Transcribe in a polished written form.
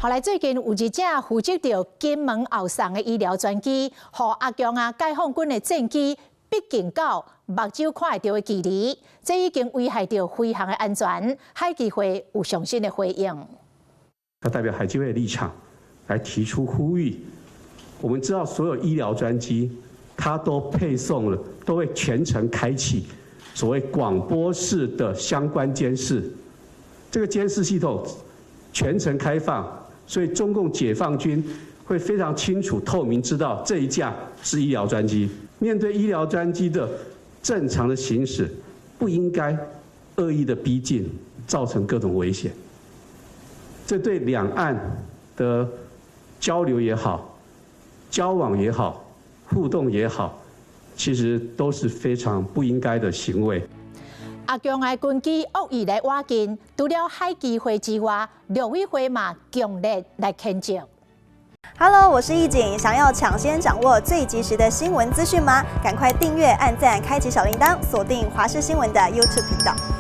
後來最近有一隻負責著金門後送的醫療專機，予阿強仔解放軍的戰機逼近到目睭看會著的距離，這已經危害著飛行的安全。海基會有上新的回應。他代表海基會的立場來提出呼籲。我們知道所有醫療專機，它都配送了，都會全程開啟所謂廣播式的相關監視。這個監視系統全程開放，所以中共解放軍會非常清楚、透明，知道這一架是醫療專機。面對醫療專機的正常的行駛，不應該惡意的逼近，造成各種危險。這對兩岸的交流也好，交往也好，互動也好，其實都是非常不應該的行為。阿強的軍機惡意來倚近，除了海基會之外，陸委會嘛強烈來譴責。 Hello，我是易景，想要搶先掌握最及時的新聞資訊嗎？趕快訂閱、按讚、開啟小鈴鐺，鎖定華視新聞的 YouTube 頻道。